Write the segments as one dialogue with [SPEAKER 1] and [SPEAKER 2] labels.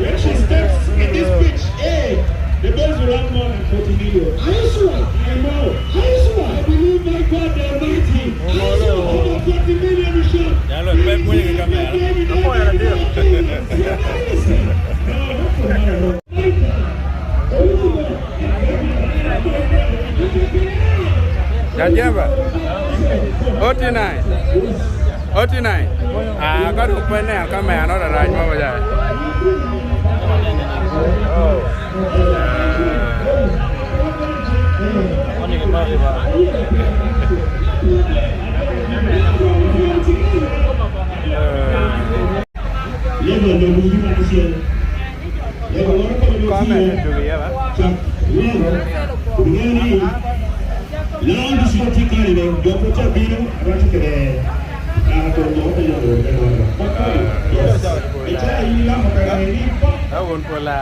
[SPEAKER 1] When she steps in this pitch, the boys will have more than 40 million.
[SPEAKER 2] Are you sure?
[SPEAKER 1] I know.
[SPEAKER 2] Are you sure?
[SPEAKER 1] I believe my God the Almighty.
[SPEAKER 2] Are you sure?
[SPEAKER 1] Over 40 million we shall.
[SPEAKER 3] Jalo pe pwonyo ki kamera.
[SPEAKER 1] No, not tomorrow.
[SPEAKER 3] Jajeba. Otinai. Otinai. Ah, ka dong pe neno kamera no rarac mo ba jai. Comment dugi ye ba. Awon pola.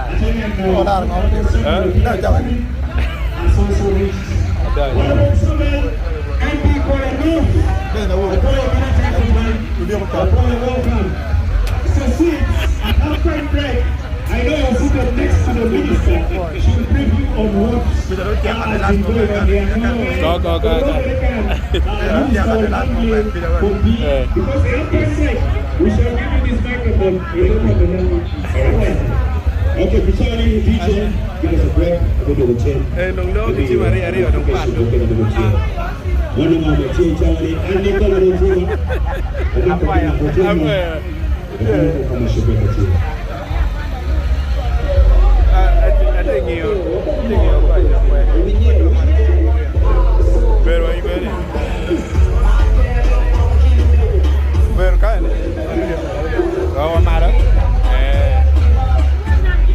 [SPEAKER 1] I know you're seated next to the minister. She will brief you on what has been going on here.
[SPEAKER 3] Go, go, go, go.
[SPEAKER 1] Because after break, we shall give you this microphone. You don't have to know. Okay, Pichani, DJ, give us a break. Go to the chair.
[SPEAKER 3] Eh, dong dong ki cim aryo aryo dong pat dong.
[SPEAKER 1] Apwoyo.